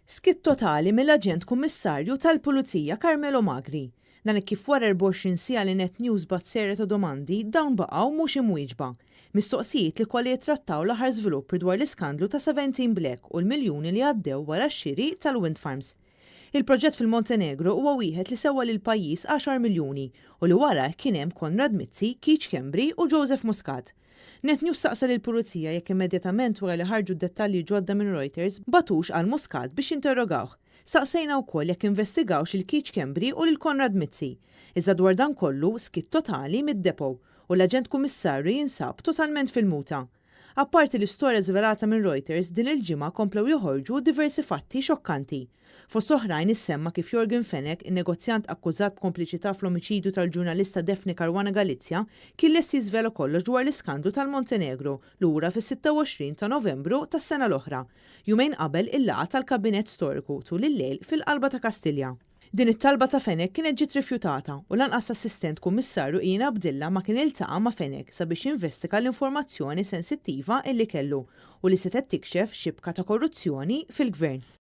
Skiet totali mill-Aġent Kummissarju tal-Pulizija Carmelo Magri. Dan hekk kif wara 24 siegħa li Net News bagħat serje ta' domandi, dawn baqgħu mhux imwieġba. Mistoqsijiet li kollha jittrattaw l-aħħar żviluppi dwar l-iskandlu ta' 17 Black u l-miljuni li għaddew wara x-xiri tal-wind farms. Il-proġett fil-Montenegro huwa wieħed li sewa lill-pajjiż għaxar miljuni u li warajh kien hemm Konrad Mizzi, Keith Schembri u Joseph Muscat. Net News saqsa lill-Pulizija jekk immedjatament wara li ħarġu d-dettalji ġodda minn Reuters bagħtux għal Muscat biex jinterrogawh. Staqsejna wkoll jekk investigawx lil Keith Schembri u lil Konrad Mizzi. Iżda dwar dan kollu, skiet totali mid-Depot u l-Aġent Kummissarju jinsab totalment fil-muta. Apparti l-istorja żvelata minn Reuters, din il-ġimgħa komplew joħorġu diversi fatti xokkanti. Fost oħrajn issemma kif Yorgen Fenech, in-negozjant akkużat b'kompliċità fl-omiċidju tal-ġurnalista Daphne Caruana Galizia, kien lest jiżvela kollox dwar l-iskandlu tal-Montenegro lura fis-26 ta' Novembru tas-sena l-oħra, jumejn qabel il-laqgħa tal-Kabinett Storiku tul il-lejl fil-qalba ta' Kastilja. Din it-talba ta' Fenech kienet ġiet rifjutata u lanqas l-Assistent Kummissarju Ian Abdilla ma kien iltaqa' ma' Fenech sabiex jinvestiga l-informazzjoni sensittiva illi kellu u li setgħet tikxef xibka ta' korruzzjoni fil-Gvern.